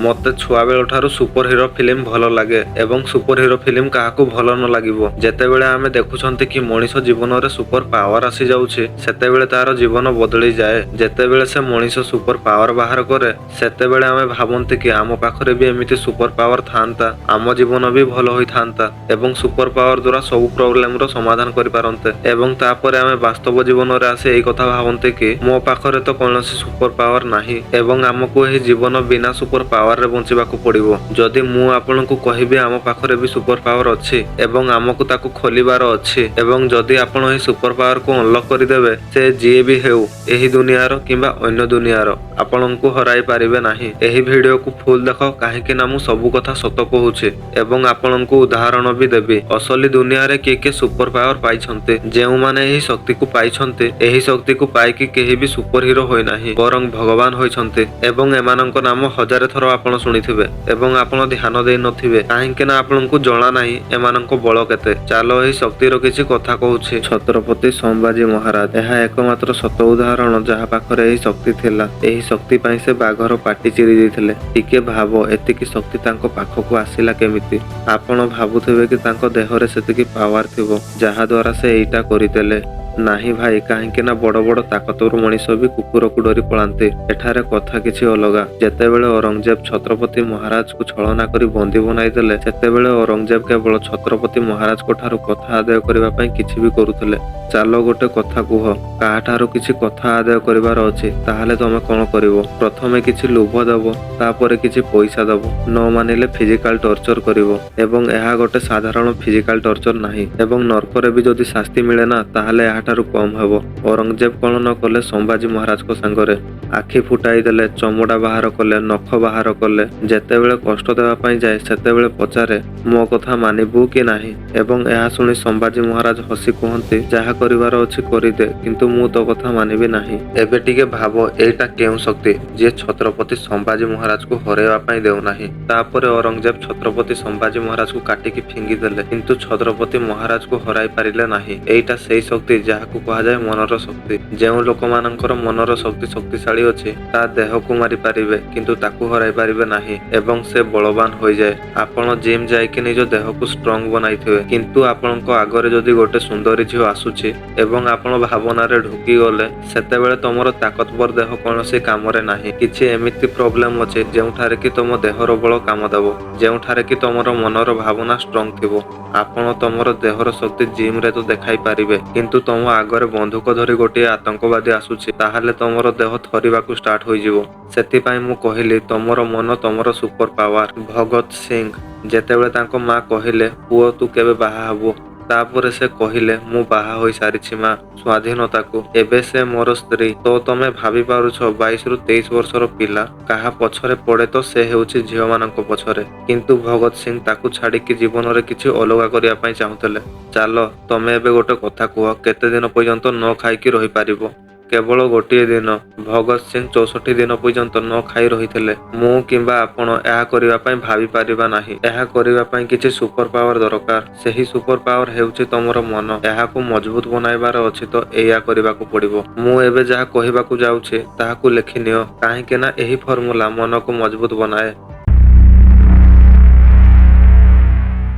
ମତେ ଛୁଆବେଳ ଠାରୁ super hero film ଭଲ ଲାଗେ ଏବଂ ସୁପର ହିରୋ ଫିଲ୍ମ କାହାକୁ ଭଲ ନ ଲାଗିବ। ଯେତେବେଳେ ଆମେ ଦେଖୁଛନ୍ତି କି ମଣିଷ ଜୀବନରେ ସୁପର ପାୱାର ଆସିଯାଉଛି, ସେତେବେଳେ ତାର ଜୀବନ ବଦଳିଯାଏ। ଯେତେବେଳେ ସେ ମଣିଷ ସୁପର ପାୱାର ବାହାର କରେ, ସେତେବେଳେ ଆମେ ଭାବନ୍ତି କି ଆମ ପାଖରେ ବି ଏମିତି ସୁପର ପାୱାର ଥାନ୍ତା, ଆମ ଜୀବନ ବି ଭଲ ହୋଇଥାନ୍ତା ଏବଂ ସୁପର ପାୱାର ଦ୍ୱାରା ସବୁ ପ୍ରୋବ୍ଲେମର ସମାଧାନ କରିପାରନ୍ତେ। ଏବଂ ତାପରେ ଆମେ ବାସ୍ତବ ଜୀବନରେ ଆସି ଏଇ କଥା ଭାବନ୍ତି କି ମୋ ପାଖରେ ତ କୌଣସି ସୁପର ପାୱାର ନାହିଁ ଏବଂ ଆମକୁ ଏହି ଜୀବନ ବିନା ସୁପର ପାୱାରରେ ବଞ୍ଚିବାକୁ ପଡିବ। ଯଦି ମୁଁ ଆପଣଙ୍କୁ କହିବି ଆମ ପାଖରେ ବି ସୁପର ପାୱାର ଅଛି ଏବଂ ଆମକୁ ତାକୁ ଖୋଲିବାର ଅଛି ଏବଂ ଯଦି ଆପଣ ଏହି ସୁପର ପାୱାରକୁ ଅନଲକ୍ କରିଦେବେ, ସେ ଯିଏ ବି ହେଉ, ଏହି ଦୁନିଆର କିମ୍ବା ଅନ୍ୟ ଦୁନିଆର, ଆପଣଙ୍କୁ ହରାଇ ପାରିବେ ନାହିଁ। ଏହି ଭିଡିଓକୁ ଫୁଲ ଦେଖ, କାହିଁକି ନା ମୁଁ ସବୁ କଥା ସତ କହୁଛି ଏବଂ ଆପଣଙ୍କୁ ଉଦାହରଣ ବି ଦେବି। ଅସଲି ଦୁନିଆରେ କିଏ କିଏ ସୁପର ପାୱାର ପାଇଛନ୍ତି, ଯେଉଁମାନେ ଏହି ଶକ୍ତିକୁ ପାଇଛନ୍ତି, ଏହି ଶକ୍ତିକୁ ପାଇକି କେହି ବି ସୁପର ହିରୋ ହୋଇନାହିଁ, ବରଂ ଭଗବାନ ହୋଇଛନ୍ତି ଏବଂ ଏମାନଙ୍କ ନାମ ହଜାରେ ଥର ଆପଣ ଶୁଣିଥିବେ ଏବଂ ଆପଣ ଧ୍ୟାନ ଦେଇ ନଥିବେ, କାହିଁକି ନା ଆପଣଙ୍କୁ ଜଣା ନାହିଁ ଏମାନଙ୍କ ବଳ କେତେ। ଚାଲ, ଏହି ଶକ୍ତିର କିଛି କଥା କହୁଛି। ଛତ୍ରପତି ସମ୍ଭାଜୀ ମହାରାଜ ଏହା ଏକମାତ୍ର ସତ ଉଦାହରଣ ଯାହା ପାଖରେ ଏହି ଶକ୍ତି ଥିଲା। ଏହି ଶକ୍ତି ପାଇଁ ସେ ବାଘର ପାଟି ଚିରି ଦେଇଥିଲେ। ଟିକେ ଭାବ, ଏତିକି ଶକ୍ତି ତାଙ୍କ ପାଖକୁ ଆସିଲା କେମିତି? ଆପଣ ଭାବୁଥିବେ କି ତାଙ୍କ ଦେହରେ ସେତିକି ପାୱାର ଥିବ, ଯାହା ଦ୍ୱାରା ସେ ଏଇଟା କରିଦେଲେ। ନାହିଁ ଭାଇ, କାହିଁକି ନା ବଡ ବଡ ତାକତବର ମଣିଷ ବି କୁକୁରକୁ ଡରି ପଳାନ୍ତି। ଏଠାରେ କଥା କିଛି ଅଲଗା। ଯେତେବେଳେ ଔରଙ୍ଗଜେବ ଛତ୍ରପତି ମହାରାଜକୁ ଛଳନା କରି ବନ୍ଦୀ ବନାଇଦେଲେ, ସେତେବେଳେ ଔରଙ୍ଗଜେବ କେବଳ ଛତ୍ରପତି ମହାରାଜଙ୍କ ଠାରୁ କଥା ଆଦାୟ କରିବା ପାଇଁ କିଛି ବି କରୁଥିଲେ। ଚାଲ, ଗୋଟେ କଥା କୁହ, କାହାଠାରୁ କିଛି କଥା ଆଦାୟ କରିବାର ଅଛି, ତାହେଲେ ତମେ କଣ କରିବ? ପ୍ରଥମେ କିଛି ଲୋଭ ଦବ, ତାପରେ କିଛି ପଇସା ଦବ, ନ ମାନିଲେ ଫିଜିକାଲ ଟର୍ଚର କରିବ। ଏବଂ ଏହା ଗୋଟେ ସାଧାରଣ ଫିଜିକାଲ ଟର୍ଚର ନାହିଁ ଏବଂ ନର୍କରେ ବି ଯଦି ଶାସ୍ତି ମିଳେ ନା, ତାହେଲେ ଏହାଠାରୁ କମ ହେବ। ଔରଙ୍ଗଜେବ କଣ ନ କଲେ ସମ୍ଭାଜୀ ମହାରାଜଙ୍କ ସାଙ୍ଗରେ? ଆଖି ଫୁଟାଇ ଦେଲେ, ଚମଡା ବାହାର କଲେ, ନଖ ବାହାର କଲେ। ଯେତେବେଳେ କଷ୍ଟ ଦେବା ପାଇଁ ଯାଏ, ସେତେବେଳେ ପଚାରେ, ମୋ କଥା ମାନିବୁ କି ନାହିଁ? ଏବଂ ଏହା ଶୁଣି ସମ୍ଭାଜୀ ମହାରାଜ ହସି କୁହନ୍ତି, ଯାହା କରିବାର ଅଛି କରିଦେ, କିନ୍ତୁ ମୁଁ ତୋ କଥା ମାନିବି ନାହିଁ। ଏବେ ଟିକେ ଭାବ, ଏଇଟା କେଉଁ ଶକ୍ତି ଯିଏ ଛତ୍ରପତି ସମ୍ଭାଜୀ ମହାରାଜକୁ ହରାଇବା ପାଇଁ ଦେଉନାହିଁ? ତାପରେ ଔରଙ୍ଗଜେବ ଛତ୍ରପତି ସମ୍ଭାଜୀ ମହାରାଜକୁ କାଟିକି ଫିଙ୍ଗି ଦେଲେ, କିନ୍ତୁ ଛତ୍ରପତି ମହାରାଜକୁ ହରାଇ ପାରିଲେ ନାହିଁ। ଏଇଟା ସେଇ ଶକ୍ତି ଯାହାକୁ କୁହାଯାଏ ମନର ଶକ୍ତି। ଯେଉଁ ଲୋକମାନଙ୍କର ମନର ଶକ୍ତି ଶକ୍ତିଶାଳୀ ଅଛି, ତା ଦେହକୁ ମାରି ପାରିବେ, କିନ୍ତୁ ତାକୁ ହରାଇ ପାରିବେ ନାହିଁ ଏବଂ ସେ ବଳବାନ ହୋଇଯାଏ। ଆପଣ ଜିମ୍ ଯାଇକି ନିଜ ଦେହକୁ ଷ୍ଟ୍ରଙ୍ଗ ବନାଇଥିବେ, କିନ୍ତୁ ଆପଣଙ୍କ ଆଗରେ ଯଦି ଗୋଟେ ସୁନ୍ଦରୀ ଝିଅ ଆସୁଛି ଏବଂ ଆପଣ ଭାବନାରେ ଢୁକି ଗଲେ, ସେତେବେଳେ ତମର ତାକତବର ଦେହ କୌଣସି କାମରେ ନାହିଁ। କିଛି ଏମିତି ପ୍ରୋବ୍ଲେମ ଅଛି ଯେଉଁଠାରେ କି ତମ ଦେହର ବଳ କାମ ଦେବ, ଯେଉଁଠାରେ କି ତମର ମନର ଭାବନା ଷ୍ଟ୍ରଙ୍ଗ ଥିବ। ଆପଣ ତମର ଦେହର ଶକ୍ତି ଜିମ୍ରେ ତ ଦେଖାଇ ପାରିବେ, କିନ୍ତୁ ତମ ଆଗରେ ବନ୍ଧୁକ ଧରି ଗୋଟିଏ ଆତଙ୍କବାଦୀ ଆସୁଛି, ତାହେଲେ ତମର ଦେହ ଥରିବାକୁ ଷ୍ଟାର୍ଟ ହୋଇଯିବ। ସେଥିପାଇଁ ମୁଁ କହିଲି, ତମର ମନ ତମର ସୁପର ପାୱାର। ଭଗତ ସିଂ, ଯେତେବେଳେ ତାଙ୍କ ମା କହିଲେ, ପୁଅ, ତୁ କେବେ ବାହା ହବୁ? ତାପରେ ସେ କହିଲେ, ମୁଁ ବାହା ହୋଇସାରିଛି ମା, ସ୍ୱାଧୀନତାକୁ। ଏବେ ସେ ମୋର ସ୍ତ୍ରୀ। ତ ତମେ ଭାବି ପାରୁଛ, 22ରୁ 23 ବର୍ଷର ପିଲା କାହା ପଛରେ ପଡେ ତ ସେ ହେଉଛି ଝିଅମାନଙ୍କ ପଛରେ। କିନ୍ତୁ ଭଗତ ସିଂ ତାକୁ ଛାଡିକି ଜୀବନରେ କିଛି ଅଲଗା କରିବା ପାଇଁ ଚାହୁଁଥିଲେ। ଚାଲ, ତମେ ଏବେ ଗୋଟେ କଥା କୁହ, କେତେ ଦିନ ପର୍ଯ୍ୟନ୍ତ ନ ଖାଇକି ରହିପାରିବ? କେବଳ ଗୋଟିଏ ଦିନ। ଭଗତ ସିଂ 64 ଦିନ ପର୍ଯ୍ୟନ୍ତ ନ ଖାଇ ରହିଥିଲେ। ମୁଁ କିମ୍ବା ଆପଣ ଏହା କରିବା ପାଇଁ ଭାବି ପାରିବା ନାହିଁ। ଏହା କରିବା ପାଇଁ କିଛି ସୁପର ପାୱାର ଦରକାର। ସେହି ସୁପର ପାୱାର ହେଉଛି ତମର ମନ। ଏହାକୁ ମଜବୁତ ବନାଇବାର ଅଛି ତ ଏଇଆ କରିବାକୁ ପଡିବ। ମୁଁ ଏବେ ଯାହା କହିବାକୁ ଯାଉଛି, ତାହାକୁ ଲେଖିନିଅ, କାହିଁକି ନା ଏହି ଫର୍ମୁଲା ମନକୁ ମଜବୁତ ବନାଏ।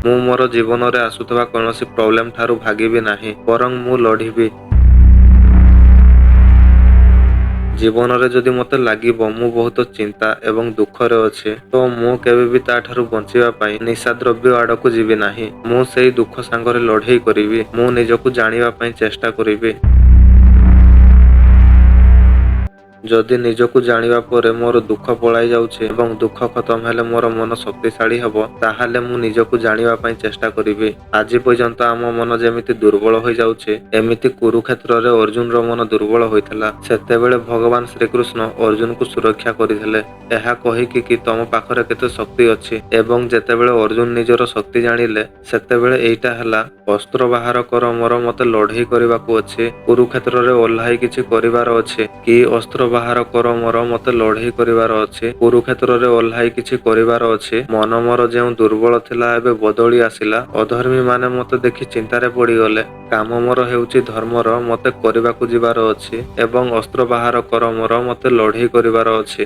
ମୁଁ ମୋର ଜୀବନରେ ଆସୁଥିବା କୌଣସି ପ୍ରୋବ୍ଲେମ ଠାରୁ ଭାଗିବି ନାହିଁ, ବରଂ ମୁଁ ଲଢ଼ିବି। ଜୀବନରେ ଯଦି ମତେ ଲାଗିବ ମୁଁ ବହୁତ ଚିନ୍ତା ଏବଂ ଦୁଃଖରେ ଅଛି, ତ ମୁଁ କେବେ ବି ତାଠାରୁ ବଞ୍ଚିବା ପାଇଁ ନିଶାଦ୍ରବ୍ୟ ଆଡକୁ ଯିବି ନାହିଁ। ମୁଁ ସେଇ ଦୁଃଖ ସାଙ୍ଗରେ ଲଢ଼େଇ କରିବି। ମୁଁ ନିଜକୁ ଜାଣିବା ପାଇଁ ଚେଷ୍ଟା କରିବି। ଯଦି ନିଜକୁ ଜାଣିବା ପରେ ମୋର ଦୁଃଖ ପଳାଇ ଯାଉଛି ଏବଂ ଦୁଃଖ ଖତମ ହେଲେ ମୋର ମନ ଶକ୍ତିଶାଳୀ ହେବ, ତାହେଲେ ମୁଁ ନିଜକୁ ଜାଣିବା ପାଇଁ ଚେଷ୍ଟା କରିବି। ଆଜି ପର୍ଯ୍ୟନ୍ତ ଆମ ମନ ଯେମିତି ଦୁର୍ବଳ ହୋଇଯାଉଛି, ଏମିତି କୁରୁକ୍ଷେତ୍ରରେ ଅର୍ଜୁନର ମନ ଦୁର୍ବଳ ହୋଇଥିଲା। ସେତେବେଳେ ଭଗବାନ ଶ୍ରୀକୃଷ୍ଣ ଅର୍ଜୁନକୁ ସୁରକ୍ଷା କରିଥିଲେ ଏହା କହିକି କି ତମ ପାଖରେ କେତେ ଶକ୍ତି ଅଛି। ଏବଂ ଯେତେବେଳେ ଅର୍ଜୁନ ନିଜର ଶକ୍ତି ଜାଣିଲେ, ସେତେବେଳେ ଏଇଟା ହେଲା, ଅସ୍ତ୍ର ବାହାର କର ମୋର, ମତେ ଲଢ଼େଇ କରିବାକୁ ଅଛି, କୁରୁକ୍ଷେତ୍ରରେ ଓହ୍ଲାଇ କିଛି କରିବାର ଅଛି। କି ଅସ୍ତ୍ର ବାହାର କର ମୋର, ମତେ ଲଢ଼େଇ କରିବାର ଅଛି, କୁରୁକ୍ଷେତ୍ରରେ ଓହ୍ଲାଇ କିଛି କରିବାର ଅଛି। ମନ ମୋର ଯେଉଁ ଦୁର୍ବଳ ଥିଲା, ଏବେ ବଦଳି ଆସିଲା। ଅଧର୍ମୀ ମାନେ ମତେ ଦେଖି ଚିନ୍ତାରେ ପଡିଗଲେ। କାମ ମୋର ହେଉଛି ଧର୍ମର, ମତେ କରିବାକୁ ଯିବାର ଅଛି ଏବଂ ଅସ୍ତ୍ର ବାହାର କର ମୋର, ମତେ ଲଢ଼େଇ କରିବାର ଅଛି।